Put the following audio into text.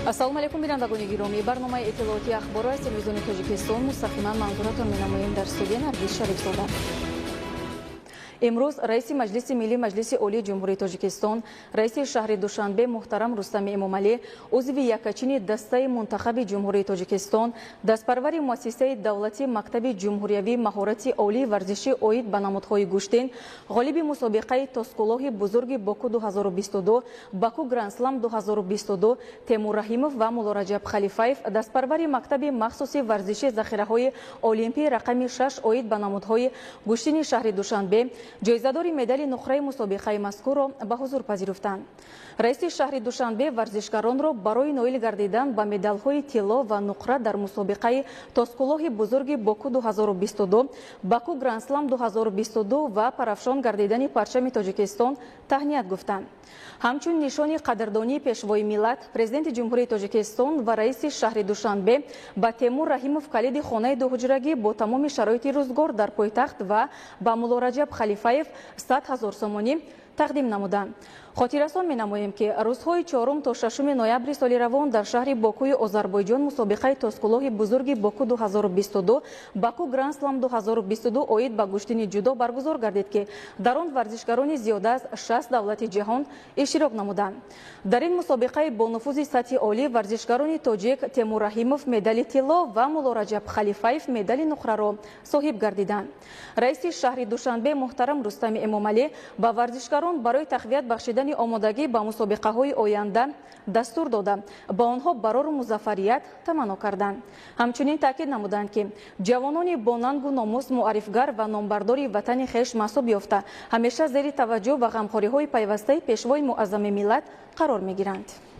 Ассалому алайкум, бинандагони гиромӣ! Барномаи иттилоотии «Ахборро» аз Телевизиони Тоҷикистон мустақиман манзуратон менамоем. Дар студия Наргиз Шарифзода. Имрӯз раиси Маҷлиси Миллӣ Маҷлиси Олии Ҷумҳурии Тоҷикистон, раиси шаҳри Душанбе муҳтарам Рустами Эмомалӣ узви яккачини дастаи мунтахаби Ҷумҳурии Тоҷикистон, дастпарвари муассисаи давлатии мактаби ҷумҳуриявии маҳорати олии варзишӣ оид ба намудҳои гӯштин, ғолиби мусобиқаи Тоскулоҳи бузурги Боку 2022, Баку Грандслам 2022 Темур Раҳимов ва Муллораҷаб Халифаев, дастпарвари мактаби махсуси варзиши захираҳои олимпии рақами 6 оид ба намудҳои гӯштини шаҳри Душанбе, ҷоизадори медали нуқраи мусобиқаи мазкурро ба ҳузур пазируфтанд. Раиси шаҳри Душанбе варзишгаронро барои ноил гардидан ба медалҳои тилло ва нуқра дар мусобиқаи Тоскулоҳи бузурги Боку 2022, Баку Грандслам 2022 ва парафшон гардидани парчами Тоҷикистон таҳният гуфтанд. Ҳамчун нишони қадрдонии Пешвои миллат, Президенти Ҷумҳурии Тоҷикистон ва раиси шаҳри Душанбе ба Темур Раҳимов калиди хонаи дуҳуҷрагӣ бо тамоми шароити рӯзгор дар пойтахт ва ба Муллораҷаб Халифаев 100 000 сомонӣ тақдим намуданд. Хотиррасон менамоем, ки рӯзҳои 4 то 6 ноябри соли равон дар шаҳри Бокуи Озарбойҷон мусобиқаи Тоскулоҳи бузурги Боку 2022, Баку Грандслам 2022 оид ба гӯштини ҷудо баргузор гардид, ки дар он варзишгарони зиёда аз 60 давлати ҷаҳон иштирок намуданд. Дар ин мусобиқаи бонуфузи сатҳи олӣ варзишгарони тоҷик Темур Раҳимов медали тилло ва Муллораҷаб Халифаев медали нуқраро соҳиб гардиданд. Раиси шаҳри Душанбе муҳтарам Рустами Эмомалӣ ба варзишгарон барои тақвият бахшидани омодагӣ ба мусобиқаҳои оянда дастур дода, ба онҳо барору музаффарият таманно карданд. Ҳамчунин таъкид намуданд, ки ҷавонони бо нангу номус муаррифгар ва номбардори ватани хеш маҳсуб ёфта, ҳамеша зери таваҷҷӯҳ ва ғамхориҳои пайвастаи Пешвои муаззами миллат қарор мегиранд.